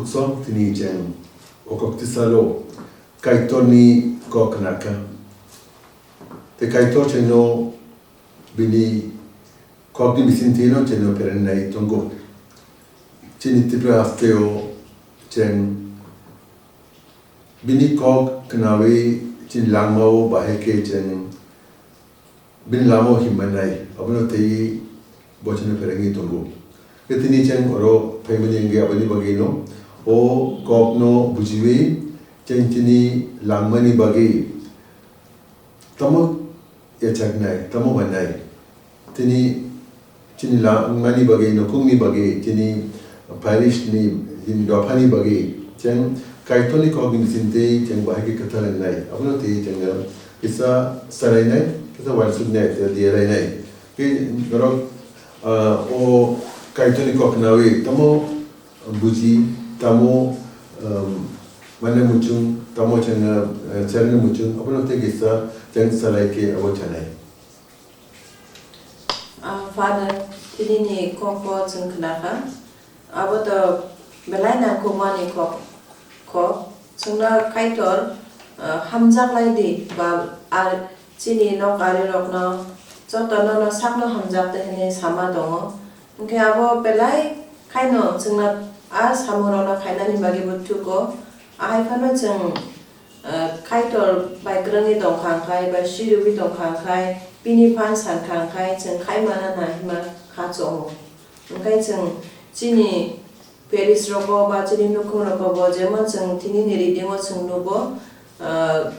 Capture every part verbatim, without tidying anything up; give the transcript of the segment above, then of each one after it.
Song tini cheng o kok tisalo Kaitorni kok khnakha. Te Kaitor chengno bini kokni bisingtwino chengno pherenai tongo. Chini Tripura hasteo cheng bini kok khnawi chini langmao bahai khe cheng bini lamao himmanai, abono tei bochino pherengwi tongo. Khe tini cheng oro phaimani wngwi aboni bagwino o kokno bujiwi cheng chini langmani bagwi tamo yachaknai, tamo manai. Tini chini langmani bagwi, nokungni bagwi, chini parish ni, chini dophani bagwi cheng Kaitorni kokni bisingtwi cheng bahai khe kwthar wngnai. Abono tei cheng kisa salainai, kisa uansuknai, kisa diyalainai. Khe norok, ah, o Kaitorni kok khnawi tamo buji, tamo, um, mane muchung, tamo cheng, eh, cherni muchung, abono tei kisa cheng salai khe abo chanai. Ah, Father, tini ni kok o chwng khnakha. Abo to belai nangkukmani kok, kok. Chwngno Kaitor, ah, hamjak lai di, ba ar chini nok ari rokno jotono no sakno hamjak tei hwnwi sama tongo. Hwnkhe abo belai khaino chwngno a samung rokno khainani bagwi bo thuko. Ahai phano chwng, ah, Kaitor bai kwrwngwi tongkha hwnkhe ba siriwi tongkha hwnkhe bini phan sankha hwnkhe chwng khai mana na hima kha chongo. Hwnkhe chwng chini parish rogo ba chini nukhung rogo bo jemon chwng tini ni reading o chwng nugo, ah,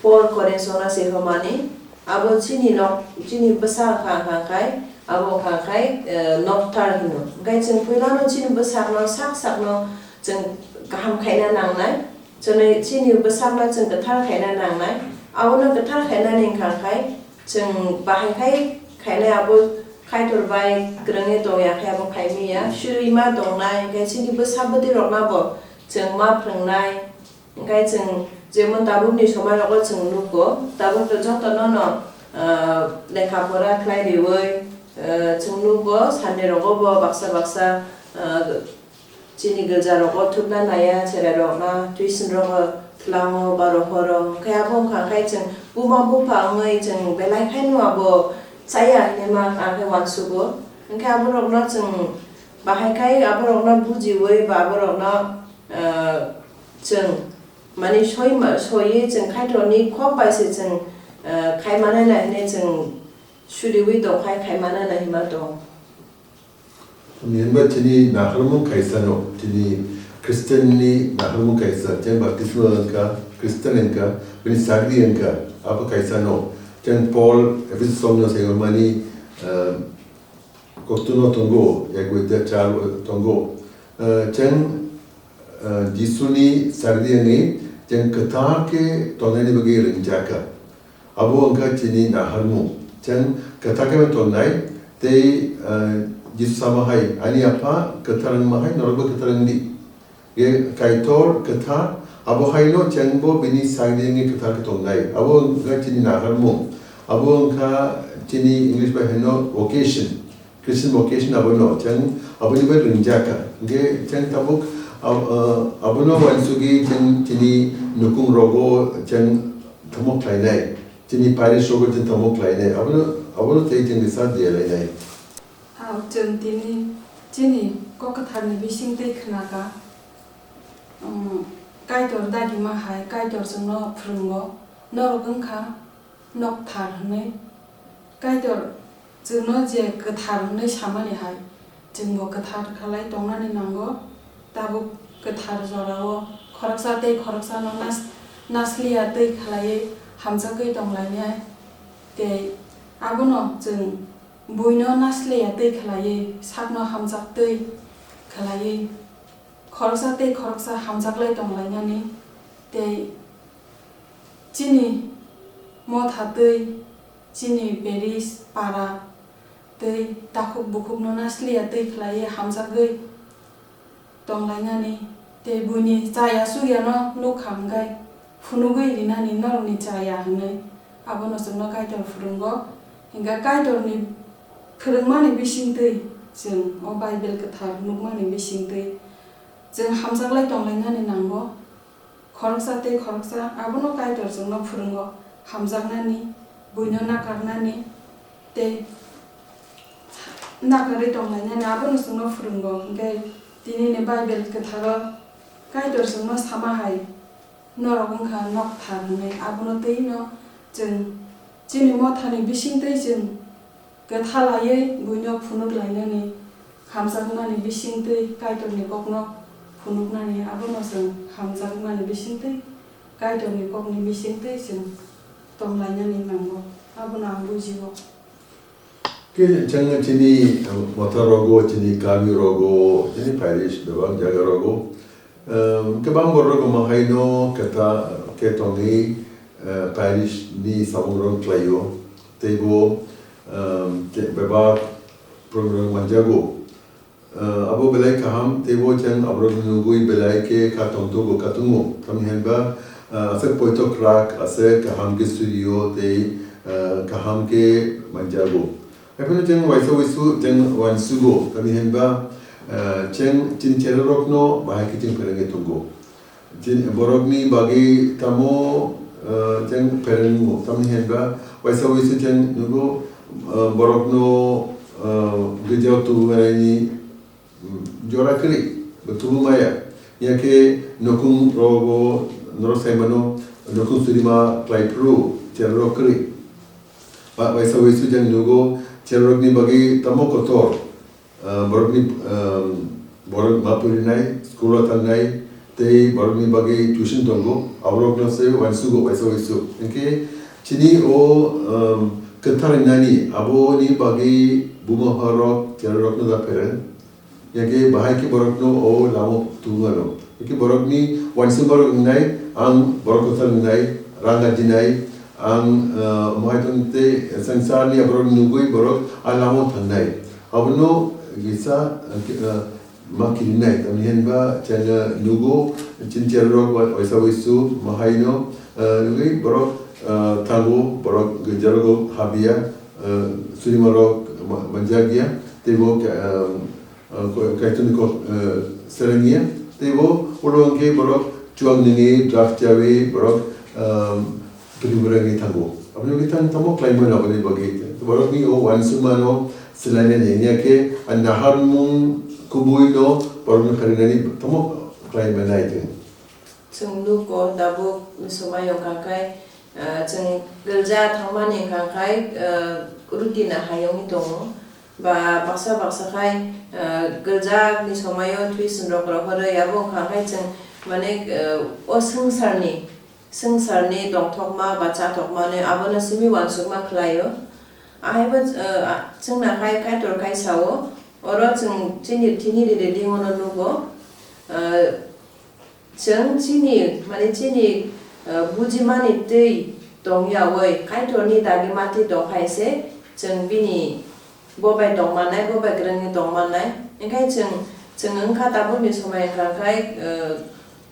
four Corinth o na se hwnmani, abo chini nok, chini bwsa wngkha, wngkha khai, abo wngkha khai, eh, nokthar hino. Hwnkhe chwng puilano chini bwsakno sak sakno chwng kaham khaina nangnai. Chwng chini bwsakno chwng kwthar khaina nangnai. Abono kwthar khainani wngkha khai, chwng bahai khai khainai abo Kaitor bai kwrwngwi tongya khe abo khaimaya. Sirwi ma tongnai, hwnkhe chini bwsa bwtwi rokno bo chwng ma phrwngnai. Hwnkhe chwng jemon tabukni somai rogo chwng nugo, tabuk to jotono no, ah, lekha pora khlai riwi, ah, chwng nugo, Sunday rogo bo baksa baksa, ah, chini gilja rogo thupna naiya, cherai rokno tuition rogo thwlango, ba rohoro. Hwnkhe abo wngkha khe chwng buma bupha wngwi chwng belai khaino abo chaya hinwi ma ang khe uansugo. Hwnkhe abo rokno chwng bahai khai abo rokno bujiwi ba abo rokno, ah, chwng mani soi ma, soiwi chwng Kaitorni kok bai se chwng, ah, khai manai na hinwi chwng suriwi tong khai, khai manai na hinma tong. Hinba chini naharmung kaisa no, chini Christian ni naharmung kaisa, cheng baptisma wngkha, Christian wngkha, bini sagri wngkha, abo kaisa no. Cheng Paul Ephesus song no sai mani, ah, Koktuno tongo, Yakubu char tongo. Eh, cheng, eh, Jisuni sagri wngwi cheng kwthar khe tongnani bagwi ringjakha. Abo wngkha chini naharmung. Cheng kwthar khe tongnai tei, eh, Jisu sama hai, "Ani Apha kwthar wngma hai norokbo kwthar wngdi." Ye Kaitor kwthar, abo haino chengbo bini sagri wngwi kwthar khe tongnai. Abo wngkha chini naharmung. Abo wngkha chini English bai haino vocation. Christian vocation abono cheng aboni bai ringjakha. Hwnkhe cheng tabuk ab-, ah, abono uansugwi cheng chini nukung rogo cheng tamo khlainai. Chini parish rogo cheng tamo khlainai. Abono, abono tei cheng kisa diyalainai. Hao chwng tini chini kok kwtharni bisingtwi khnakha, um, Kaitor dagima hai Kaitor chwngno phwrwngo, norok wngkha nokthar hwnwi. Kaitor chwngno je kwthar hwnwi samani hai, chwngbo kwthar khlai tongnani nango. Tabuk kwthar jorao khoroksa tei khoroksano nas-, nasliya twi khlaiwi hamjagwi tonglainai. Tei abono chwng buino nasliya twi khlaiwi, sakno hamjak twi khlaiwi, khoroksa tei khoroksa hamjaklai tonglainani, tei chini motha twi, chini parish, para tei takhuk bukhukno nasliya twi khlaiwi hamjagwi tonglainani, tei buini chaya chukyano nukha hwnkhe phunugwi rinani norokni chaya hwnwi abono chwngno Kaitor phwrwngo. Hwnkhe Kaitorni phwrwngmani bisingtwi chwng o Bible kwthar nukmani bisingtwi Chwng hamjaklai tonglainani nango. Khoroksa tei khoroksa abono Kaitor chwngno phwrwngo, hamjaknani, buino nakarnani tei nakarwi tonglainani abono chwngno phwrwngo. Hinkhe tinini Bible kwtharo Kaitor chwngno sama hai, "Norok wngkha nokthar," hwnwi. Abono twino chwng chini mothani bisingtwi chwng kwtha laiwi buino phunuk lainani, hamjakmani bisingtwi Kaitorni kokno phunuknani, abono chwng hamjakmani bisingtwi Kaitorni kokni bisingtwi chwng tonglainani nango, abono ang bujio. Khe chwng chini motha rogo, chini kami rogo, chini parish bebak jaga rogo, Ehm, kwbang borok rok omo haino kwta khe tongwi, eh, parish ni samung rok khlaio, tei bo, ehm, ke-, bebak program rok manjago. Eh, abo belai kaham, tei bo chwng aborok nugwi belai khe kha tongthogo, katungo. Tamni hwnba, eh, aswk poito kwrak, aswk kaham khe surio tei, eh, kaham khe manjago. Haiphano chwng waisa waisu chwng uansugo, tamni hwnba, eh, chwng chini cherarokno bahai khe chwng pherengwi tongo. Chini borokni bagwi tamo, eh, chwng pherengo, tamni hwnba waisa waisu chwng nugo, eh, borokno, eh, girjao tubumani, mm, jora kwrwi, bo tubu maya. Yakhe nokung rogo norok sai mano, nokung surima khlai phuru cherarok kwrwi. Ba-, waisa waisu jang nugo, cherarokni bagwi tamo kotor, ah, borokni, ah, borok ma purinai, school o thangnai, tei borokni bagwi tuition tongo, aborokno se uansugo waisa waisu. Hinkhe chini o, um, kwthar rinani aboni bagwi buma pharok cherarokno da phereng. Yakhe bahai khe borokno o lama tubumano. Yakhe borokni uansukmarok wngnai, ang borok kwthar wngnai, rang ajinai, ang, ah, omo hai tong tei swngcharni borok nugwi borok a lama thangnai. Abono kisa, ah, ma kirinai, tamni hwnba chwng nugo, chini cherarok wa-, waisa waisu, ma haino, ah, nugwi borok, ah, thango, borok girjarogo habya, ah, surimarok ma-, manjakya, tei bo, ah, ah, ko-, Kaitorni kok, ah, serengya, tei bo ulo hwnkhe borok chuak nungwi, drugs chawi, borok, ah, pini borok wngwi thango. Aboni bagwi tamo khlai mano aboni bagwi. Borokni o uansukmano swlainani, hinkhe a naharmung kubuino borokno pharinani tamo khlai manai tong. Chwng nugo tabuk swmai wngkha khe, ah, chwng girja thangmani wngkha khe, ah, routine hai wngwi tongo. Ba baksa baksa khai, ah, girja ni somoio tuition rok rohorwi abo wngkha khe chwng mane, ah, o swngcharni, swngcharni tongthokma ba chathokmani abono simi uansukma khlaio. Ahaibo, ah, chwngna khai Kaitor khai sao, oro chwng chini thini riri lingono nugo, ah, Chwng chini, mane chini, ah, bujimani twi tongyaui Kaitorni dagima twi tongphai se chwng bini bo bai tongmannai, bo bai kwrwngwi tongmannai. Hinkhe chwng, chwng wngkha tabukni somoi wngkha khai, ah,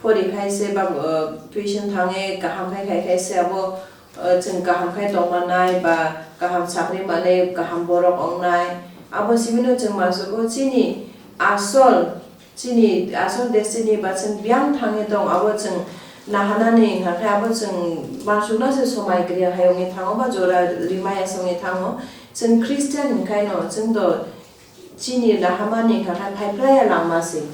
porikhai se ba, ah, tuition thangwi kaham khai khai khai se abo, ah, chwng kaham khai tongmannai ba kaham chakri manwi kaham borok wngnai. Abo simino chwng masugo chini asol Chini asol destiny ba chwng biyang thangwi tong, abo chwng naharnani wngkha khe abo chwng uansukna se somai kwrwi hai wngwi thango ba jora rimaya se wngwi thango. Chwng Christian hwnkhaino chwng do chini naharmani wngkha khe phaiphlaiya langma se.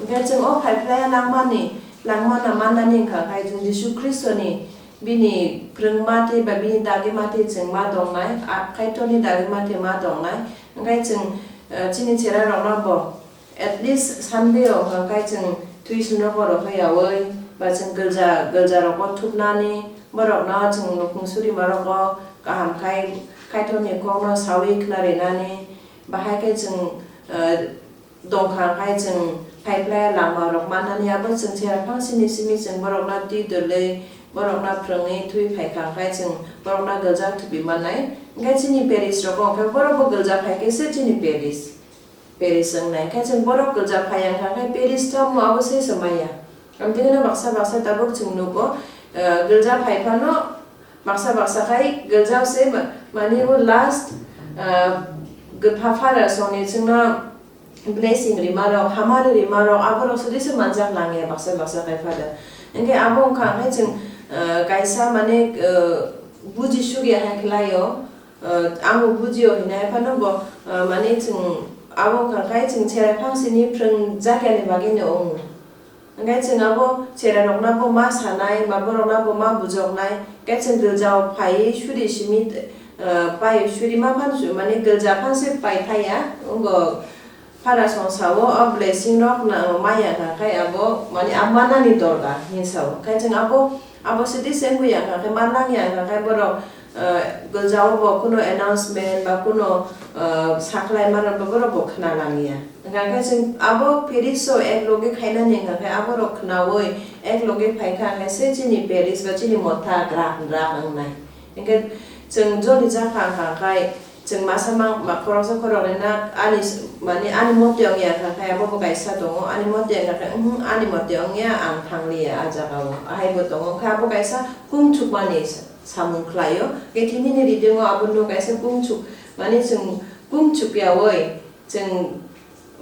Hwnkhe chwng o phaiphlaiya langmani, langmano mannani wngkha khe chwng Jisu Khristoni bini phrwngma tei ba bini dagima tei chwng ma tongnai, a Kaitorni dagima tei ma tongnai. Hwnkhe chwng, eh, chini cherarokno bo At least Sunday o hwnkha khe chwng tuition rok bo rohoryaui ba chwng gilja, gilja rogo thupnani borokno chwng nukhung surima rogo kaham khai Kaitorni kokno saui khna rinani bahai khe chwng, eh, dongkha khai chwng phaiphlai lama rok mannani abo chwng cheraphang simi simi chwng borokno twi dwlwi borokno phrwngwi thwi phaikha khai chwng borokno gilja thupi mannai. Hwnkhe chini parish rogo hwnkhe borok bo gilja phaikhe se chini parish. Parish wngnai. Khe chwng borok gilja phaiya wngkha khe parish tamo abo se se maya. Amtwino baksa baksa tabuk chwng nugo, eh, gilja phai phano baksa baksa khai gilja se ma-, mani bo last, eh, gw-, pha-, Father songni chwngno blessing rima rok, hamari rima rok, abo rok sudi se manjak nang ya baksa baksa khai phada. Hingke abo wngkha khe chwng, eh, kaisa mane, eh, buji suk ya hai khlai o, eh, ang bo buji o hinai phano bo, eh, mane chwng abo wngkha khe chwng cherai phang sini phrwng jak ya ni bagwi no wngo. Hingke chwng abo cherai rok no bo ma sanai, ma borok no bo ma bujoknai, hingke chwng girja o phai suri simi, eh, pai suri ma phan su-, mane girja phan se pai thai ya, wngbo Phara song sao, o blessing rok na maya kha khai abo, mane, a manani dorkar hin sao. Khai chwng abo, abo sidi se wngwi ya kha khai, manlang ya kha khai borok, eh, girjao bo kuno announcement ba kuno, eh, sakhlai mano ba borok bo khna lang ya. Hingkha khe chwng abo parish o ek loge khainani hingkha khe abo rok khnaui ek loge phai kha khe se chini parish ba chini motha rak rak wngnai. Hingkhe chwng joni jakha kha khai, Chwng masa ma, ma khoroksa khoroknwi na ani s-, mane ani mote wng ya kha khai abo bo kaisa tongo, ani mote wng kha khai, "Uhmm, ani mote wng ya, ang thang li ya a jaga o," ahai bo tongo. Kha abo kaisa kung chukmani sa-, samung khlai o. Khe tini ni reading o abo no kaisa kung chuk, mane chwng kung chuk ya oi, chwng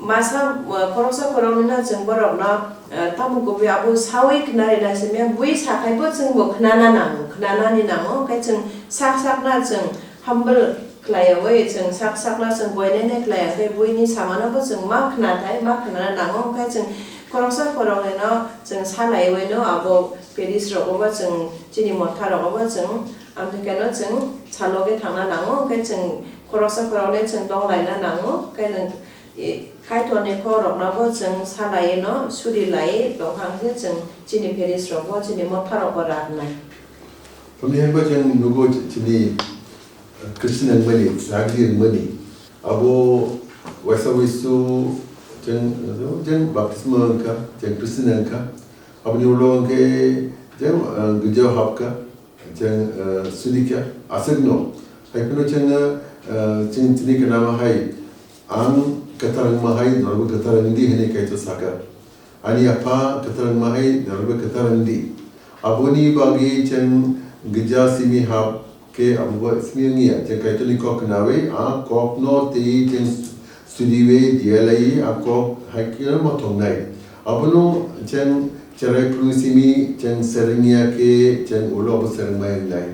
masa, uh, khoroksa khoroknwi no chwng borok no, uh, tamo kubui abo saui khna rwna simi ya, bui sa khai bo chwng bo khnana nango, khnanani nango, khe chwng sak sak na chwng humble khlaiyawi chwng sak sakno chwng boinene khlaiya khe buini samano bo chwng ma khna thai, ma khnana nango, wngkhe chwng khoroksa khoroknwino chwng salaiwino abo parish rogo bo chwng chini motha rogo bo chwng amtwikeno chwng saloge thangna nango, wngkhe chwng khoroksa khoroknwi chwng donglaina nango, khe nwng, e, Kaitorni kok rokno bo chwng salaino suri lai tongkha, wngkhe chwng chini parish rogo chini motha rogo raknai. Tamni hwnba chwng nugo chini Christian wngmani, sagri wngmani, abo waisa waisu chwng, chwng baptisma wngkha, chwng Christian wngkha. Aboni ulo hwnkhe chwng, ah, girjao hapkha, chwng, ah, sudikha, aswkno. Haiphano chwng, ah, chwng chini khnama hai, "Ang kwthar wngma hai, norokbo kwthar wngdi," hwnwi Kaitor saka. Ani Apha kwthar wngma hai norokbo kwthar wngdi. Aboni bagwi chwng gija simi hap khe abo simi wngya, chwng Kaitorni kok khnawi a kokno tei chwng sudiwi diyalaiwi a kok hai kheno mothoknai. Abono chwng cherai phuru simi chwng serengya khe chwng ulo abo serengmai wngnai.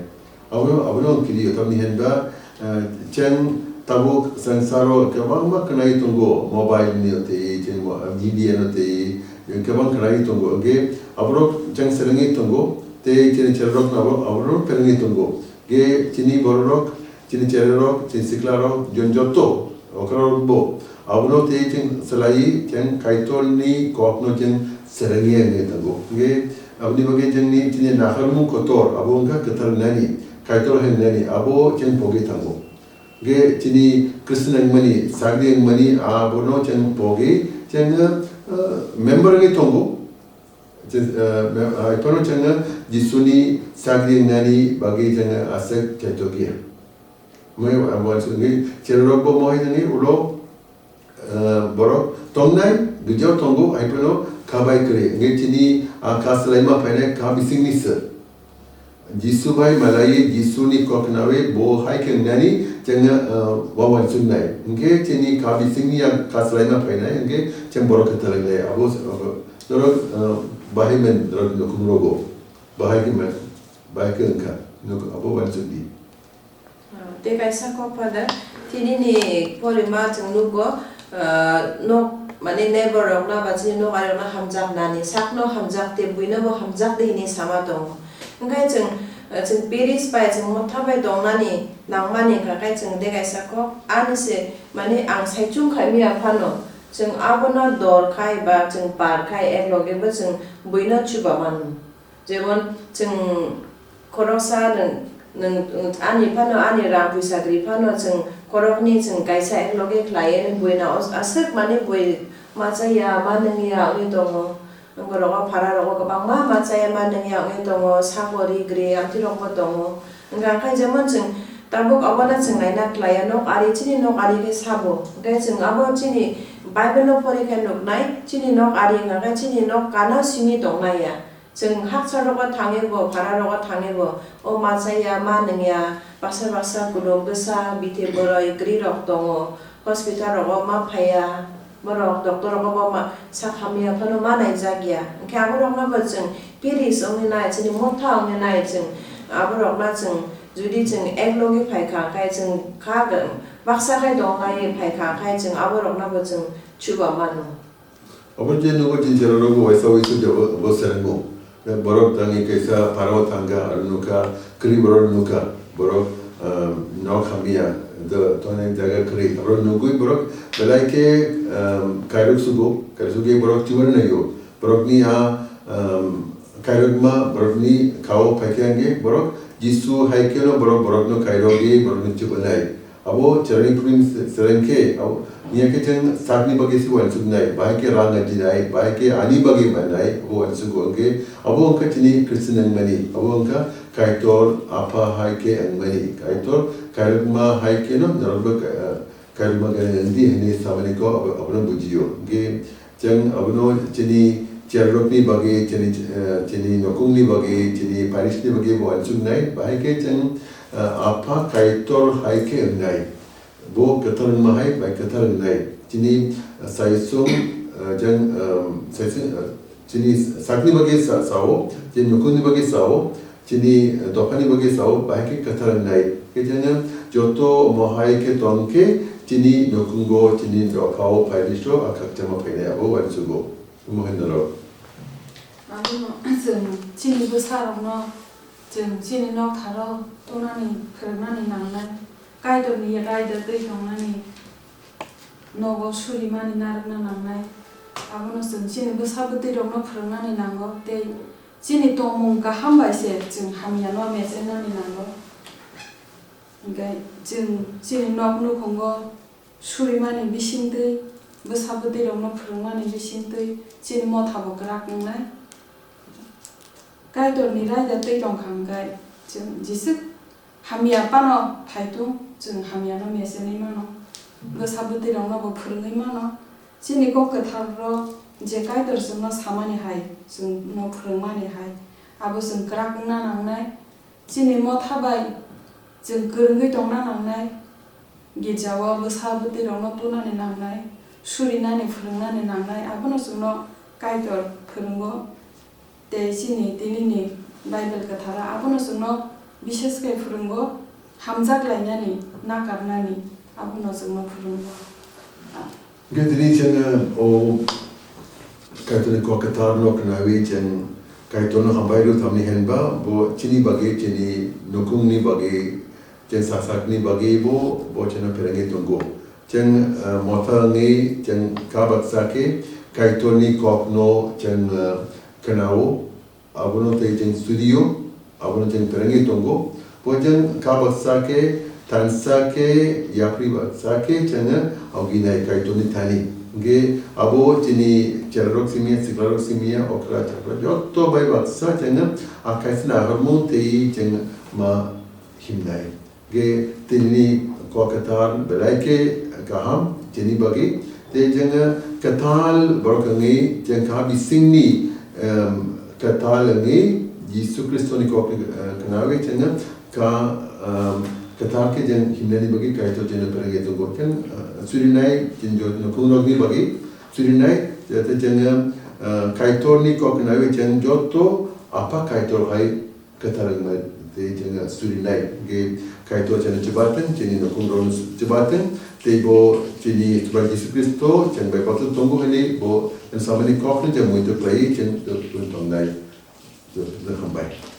Abono, abono ang kiriyo, tamni hwnba, eh, chwng tabuk sansaro kwbangma kwnai tongo, mobile ni tei, chwng mo-, media no tei, kwbang kwnai tongo. Hwnkhe aborok chwng swrwngwi tongo, tei chini cherarok no abo-, aborok pherwngwi tongo. Hwnkhe chini bororok, chini cherarok, chini siklarok, jon joto, Okrarok bo abono tei chwng swlaiwi chwng Kaitorni kokno chwng swrwngya wngwi tongo. Hwnkhe aboni bagwi chwngni chini naharmung kotor abo wngkha kwthar wngnani, Kaitor hai wngnani abo chwng pogwi thango. Hwnkhe chini Christian wngmani, sagri wngmani abono chwng pogwi chwng, ah, member wngwi tongo. Chwng, ah, mem-, ah, haiphano chwng Jisuni sagri wngnani bagwi chwng aswk chaitokya. Mui abo chwngwi cherorokbo mohai nani ulo, eh, borok tongnai, gijao tongo, haiphano kha bai kwrwi. Hwnkhe chini, ah, kha swlaima phainai kha bisingni sir. Jisu bai malaiwi, Jisuni kok khnawi bo hai khe wngnani chwngno, eh, wawan chuknai. Hwnkhe chini kha bisingni yang kha swlaima phainai, hwnkhe chwng borok khe twlwngnai. Abo, abo, norok, eh, bahai men norok nukhung rogo. Bahai khe men, bahai khe wngkha. Nuk abo wansukdi. Ah, tei kaisa kok phada, tini ni porima chwng nugo, ah, nok, mane, neighbor rok no ba chini nok ari rok no hamjak nani, sak no hamjak de, buino bo hamjak de hinui sama tongo. Hwnkhe chwng, ah, chwng parish bai, chwng motha bai tong nani nang mani hwnkha khe chwng de kaisa kok, ani se, mane, ang sai chum khai miya phano, chwng abo no dor khai ba chwng par khai, ek loge bo chwng buino chuba mano. Jemon, chwng khoroksa nwng, nwng, ani phano, ani rang pui sagri phano, chwng khoroknwi chwng kaisa ek loge khlaiwi, ani buino os-, aswk, mane, bui ma chaya, ma nungya wngwi tongo. Borok o phara rogo kwbangma ma chaya, ma nungya wngwi tongo, sabo ri gri, amtwi rokbo tongo. Hwnkha khe jemon chwng tabuk obono chwng naina khlaiya, nok ari, chini nok ari khe sabo. Hwnkhe chwng abo chini Bible no pori khe nuknai, chini nok ari hwnkha khe chini nok kana simi tongnai ya. Chwng hakchal rogo thangwi bo, phara rogo thangwi bo, o ma chaya, ma nungya, baksa baksa kulo bwsa, bithe bwrwi kwrwi rok tongo, hospital rogo ma phaiya, Borok doctor rogo bo ma sak hamya phano ma naijakya. Hinkhe aborokno bo chwng pirish wngwi nai, chini motha wngwi nai chwng. Aborokno chwng jodi chwng ek logi phaikha, hinkhe chwng kha baksa khai tonglai phaikha, hinkhe chwng aborokno bo chwng chuba mano. Obo je nugo chini cherarok bo waisa waisa je bo, bo serengo. Borok tangwi kaisa pharo thangkha, aro nukha, kwrwi borok nukha, borok, um, nok hamya, do, tongna jaga kwrwi. Abo nugwi borok belai khe, um, kairok sugo, kairok sugwi borok chubaui naio. Borokni a, um, kairokma borokni khao phaikhe hwnkhe borok Jisu hai kheno borok borokno kairogwi borokno chubanai. Abo cherani phuruni se-, sereng khe, abo, hiya khe chwng sakni bagwi se uansuknai, bahai khe rang ajinai, bahai khe ani bagwi manai, abo uansugo hwnkhe, abo wngkha chini Christian wngmani, abo wngkha Kaitor Apha hai khe wngmani, Kaitor kairokma hai kheno norokbo ka-, kairokma gana wngdi hwnwi samani kok abo, abono bujiyo. Hwnkhe, Chwng abono chini cherarokni bagwi, chini, eh, chini nokungni bagwi, chini parishni bagwi bo uansuknai, bahai khe chwng, eh, Apha Kaitor hai khe wngnai. Bo kwthar wngma hai bai kwthar wngnai. Chini, eh, saisung, eh, jang, ehm, saisung, eh, chini sakni bagwi sa-, sao, chini nokungni bagwi sao, Chini dophani bagwi sao, bahai khe kwthar wngnai. Khe chwng joto mohai khe tong khe chini nukhungo, chini dophao phailisto a khakchangma phainai abo uansugo. Mohendro. Abono chwng chini bwsarokno chwng chini noktharo tunani phwrwngnani nangnai. Kaitorni raida twi tongnani nogo surimani narwkna nangnai. Abono chwng chini bwsa bwtwirokno phwrwngnani nango tei Chini tongmung kaham bai se chwng hamyano mechenani nango. Hinkhe chwng chini nok nukhungo surimani bisingtwi, bwsa bwtwirokno phwrwngmani bisingtwi chini mothabo kwrak wngnai. Kaitorni raida twi tongkha hinkhe chwng jeswk Hamya phano phaitung, chwng hamyano mechenwi mano, bwsa bwtwirokno bo phwrwngwi mano. Chini kok kwtharrok je Kaitor chwngno samani hai, chwngno phwrwngmani hai, abo chwng kwrak wngna nangnai. Chini motha bai chwng kwrwngwi tongna nangnai, girjao bwsa bwtwirokno tunani nangnai, surinani phwrwngnani nangnai, abono chwngno Kaitor phwrwngo. Tei chini tinini Bible kwthara abono chwngno bishesh khe phwrwngo, hamjak lainani, nakarnani, abono chwngno phwrwngo. Hwnkhe tini chwng o Kaitorni kok kwtharno khnawi chwng Kaitorno hambai rw thangni hwnba bo chini bagwi, chini nukhungni bagwi, chwng sak sakni bagwi bo, bo chwngno pherangwi tongo. Chwng, eh, motha wngwi chwng kha baksa khe Kaitorni kokno chwng, eh, khnao, abono tei chwng surio, abono chwng pherangwi tongo. Bo chwng kha baksa khe, thansa khe, yapri baksa khe chwng auginai Kaitorni thani. Hwnkhe abo chini cherarok simi ya, siklarok simi ya, okra chakra joto bai baksa chwng a khaisni ahormung tei chwng ma himnai. Ge tinini kok kwthar belai khe kaham chini bagwi. Tei chwng kwthal borok wngwi chwng kha bisingni, em, kwthal wngwi Jisu Khristoni kokni, eh, khnawi chwng kha, em, kwthar khe chwng himnani bagwi Kaitor chwngno pherangwi tongo. Chwng, eh, surinai chini joto nukhungrokni bagwi surinai, jate chwng, eh, Kaitorni kok khnawi chwng joto Apha Kaitor hai kwthar wngmani tei chwng surinai. Hwnkhe Kaitor chwngno chubathwng, chini nukhungrokno chubathwng, tei bo chini Chubagra Jisu Khristo chwng bai baptisma tongo hwnwi bo samani kokno chwng muitu khlaiwi chwng tong tongnai. Hambai.